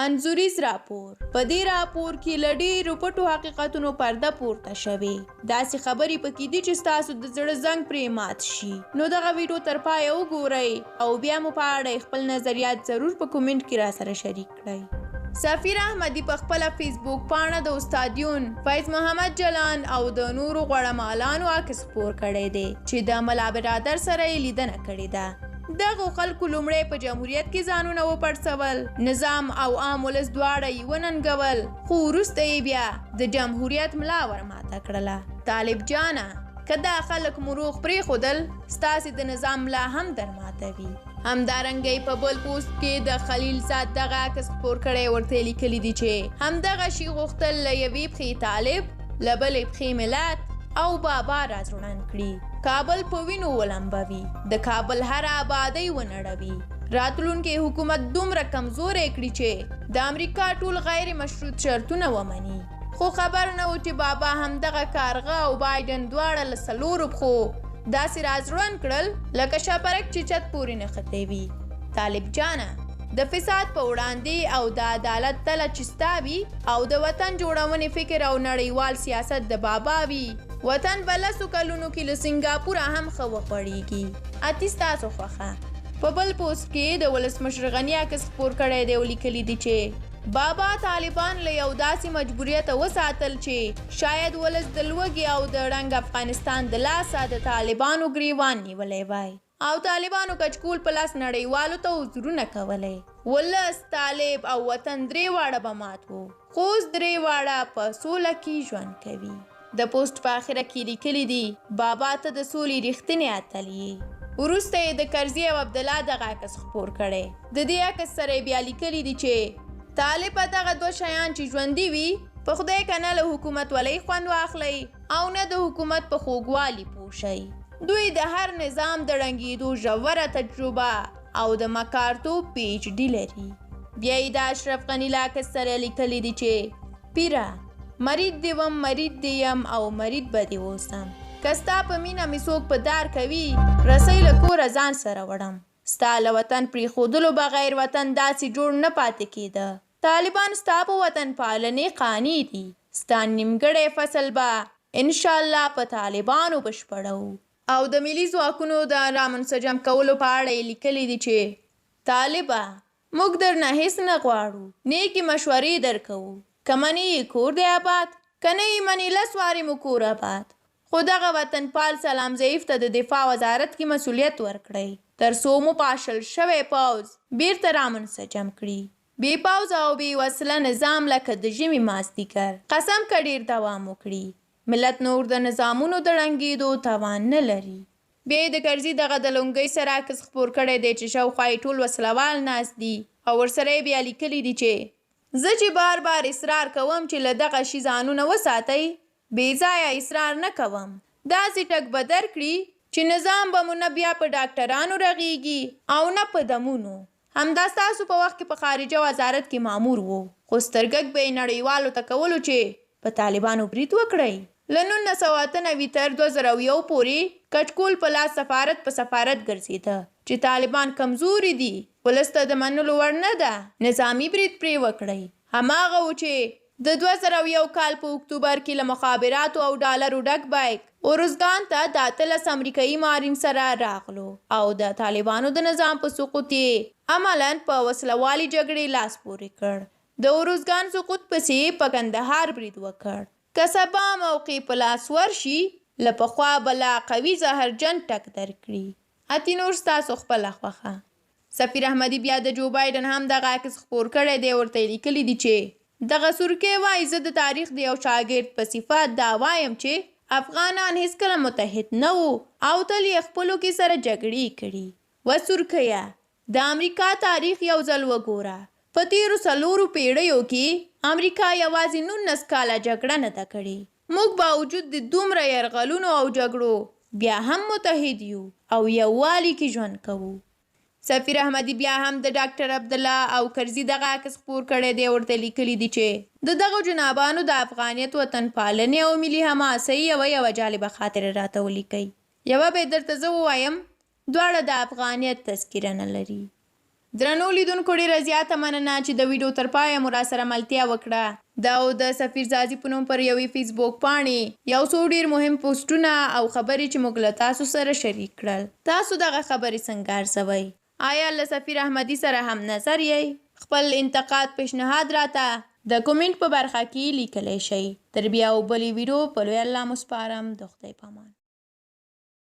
انځوریز راپور، په دې راپور کې له ډېرو پټو حقیقتونو پرده پورته شوې، داسې خبرې پکې دي چې ستاسو د زړه زنګ پرې مات شي. نو دغه ویډیو تر پایه وګورئ او بیا مو په اړه خپل نظریات ضرور په کومنټ کې راسره شریک کړئ. سفیر احمدي په خپله فیسبوک پاڼه د استاد یون، فیض محمد جلان او د نورو غوړه مالانو عکس خپور کړی دی چې د ملا برادر سره یې لیدنه کړې ده. دغو خلکو لومړی په جمهوریت کې ځانونه وپړسول، نظام او عام ولس دواړه یې وننګول، خو وروسته یې بیا د جمهوریت ملا ورماته کړله. طالب جانه، که دا خلک مو روغ پرېښودل، ستاسې د نظام ملا هم درماتوي. همدارنګه یې په بل پوسټ کې د خلیل زاد دغه عکس خپور کړی، ورته یې لیکلي دي چې همدغه شي غوښتل له یوې پښې طالب، له بلې پښې ملت او بابا راځوړند کړي، کابل په وینو ولمبوي، د کابل هره آبادۍ ونړوي، راتلونکی حکومت دومره کمزوری کړي چې د امریکا ټول غیر مشروط شرطونه ومني. خو خبر نه و چې بابا همدغه کارغه او بایډن دواړه له څلورو پښو داسې راځوړند کړل لکه شپرک چې چت پورې نښتی وي. طالب جانه، د فساد په وړاندې او د عدالت تله چې ستا وي او د وطن جوړونې فکر او نړیوال سیاست د بابا وي، وطن به لسو کلونو کې له سنګاپوره هم ښه وخوړېږي. اتي ستاسو خوښه. په بل پوسټ کې د ولسمشر غني عکس خپور کړی دی او لیکلي دي چې بابا طالبان له یو داسې مجبوریته وساتل چې شاید ولس د لوږې او د ړنګ افغانستان د لاسه د طالبانو ګریوان نیولی وای او طالبانو کچکول په لاس نړیوالو ته عذرونه کولی. ولس، طالب او وطن درې واړه به مات وو، خو اوس درې واړه په سوله کې ژوند کوي. د پوسټ په اخره کې لیکلي دي، بابا ته د سولې رښتینی اتل یې. وروسته یې د کرزي او عبدالله دغه عکس خپور کړی، د دې عکس سره یې بیا لیکلي دي چې طالبه دغه دوه شیان چې ژوندي وي، په خدای که نه له حکومتولۍ خوند واخلئ او نه د حکومت په خوږوالي پوه شئ. دوی د هر نظام د ړنګېدو ژوره تجربه او د مکارتوب پي ایچ ډي لري. بیا یې د اشرف غني له عکس سره لیکلي دي چې پیره، مرید دې وم، مرید دې یم او مرید به دې اوسم. که ستا په مینه مې څوک په دار کوي، رسۍ له کوره ځان سره وړم. ستا له وطن پرېښودلو بغیر وطن داسې جوړ نه پاتې کېده. طالبان ستا په وطن پالنې قانع دي. ستا نیمګړی فصل به انشاالله په طالبانو بشپړوو. او د ملي ځواکونو د رامنسجم کولو په اړه یې لیکلي دي چې طالبه، موږ درنه هېڅ نه غواړو، نېکې مشورې درکوو، که منې یې کور دی اباد، که نه یې منې لس وارې مو کور اباد، خو دغه وطنپال سلام ضعیف ته د دفاع وزارت کې مسولیت ورکړئ، تر څو مو پاشل شوی پوځ بېرته رامنسجم کړي. بې پوځه او بې وسله نظام لکه د ژمي مازدیګر، قسم که ډېر دوام وکړي، ملت نور د نظامونو د ړنګېدو توان نه لري. بیا یې د کرزي دغه د لونګۍ سره عکس خپور کړی دی چې شاوخوا یې ټول وسله وال ناست دي او ورسره یې بیا لیکلي دي چې زه چې بار بار اصرار کوم چې له دغه شي ځانونه وساتئ، بې ځایه اصرار نه کوم، داسې ټک به درکړي چې نظام به مو نه بیا په ډاکټرانو رغېږي او نه په دمونو. همدا ستاسو په وخت کې په خارجه وزارت کې مامور وو، خو سترګک به یې نړیوالو ته کولو چې په طالبانو برید وکړئ. له 1998 تر 2001 پورې کچکول په لاس سفارت په سفارت ګرځېده چې طالبان کمزوري دي، ولس ته د منلو وړ نه ده، نظامي برید پرې وکړئ. هماغه و چې د 2001 کال په اکتوبر کې له مخابراتو او ډالرو ډک بیک ارزګان ته د 18 امریکایي مارین سره راغلو او د طالبانو د نظام په سقوط یې عملاً په وسله والې جګړې لاس پورې کړ. د ارزګان سقوط پسې یې په کندهار برید وکړ. که سبا موقع په لاس ورشي، له پخوا به لا قوي زهرجن ټک درکړي. اتي نور ستاسو خپله خوښه. سفیر احمدي بیا د جو بایډن هم دغه عکس خپور کړی دی، ورته یې لیکلي دي چې دغه سورکی وايي زه د تاریخ د یو شاګرد په صفت دا وایم چې افغانان هیڅکله متحد نه وو او تل یې خپلو کې سره جګړې کړي. وه سورکیه! د امریکا تاریخ یو ځل وګوره، په تیرو څلورو پیړیو کې امریکا یوازې 19 کاله جګړه نه ده کړې. موږ باوجود د دومره یرغلونو او جګړو بیا هم متحد یو او یووالي کې ژوند کوو. سفیر احمدي بیا هم د ډاکټر عبدالله او کرزي دغه عکس خپور کړی دی، ورته لیکلي دي چې د دغو جنابانو د افغانیت، وطنپالنې او ملي حماسۍ یوه یوه جالبه خاطره راته ولیکئ. یوه به یې درته زه ووایم، دواړه د افغانیت تذکره نه لري. درنو لیدونکو ډیره زیاته مننه چې د ویډیو تر پایه مو راسره ملتیا وکړه. دا او د سفیر ځاځي په نوم پر یوې فیسبوک پاڼې یو څو ډیر مهم پوسټونه او خبرې چې موږ له تاسو سره شریک کړل. تاسو دغه خبرې څنګه ارزوئ؟ آیا له سفیر احمدي سره هم نظر یئ؟ خپل انتقاد پیشنهاد راته د کومنټ په برخه کې لیکلی شئ. تر بیا او بلې ویډیو په لوی الله مو سپارم د خدای پامان.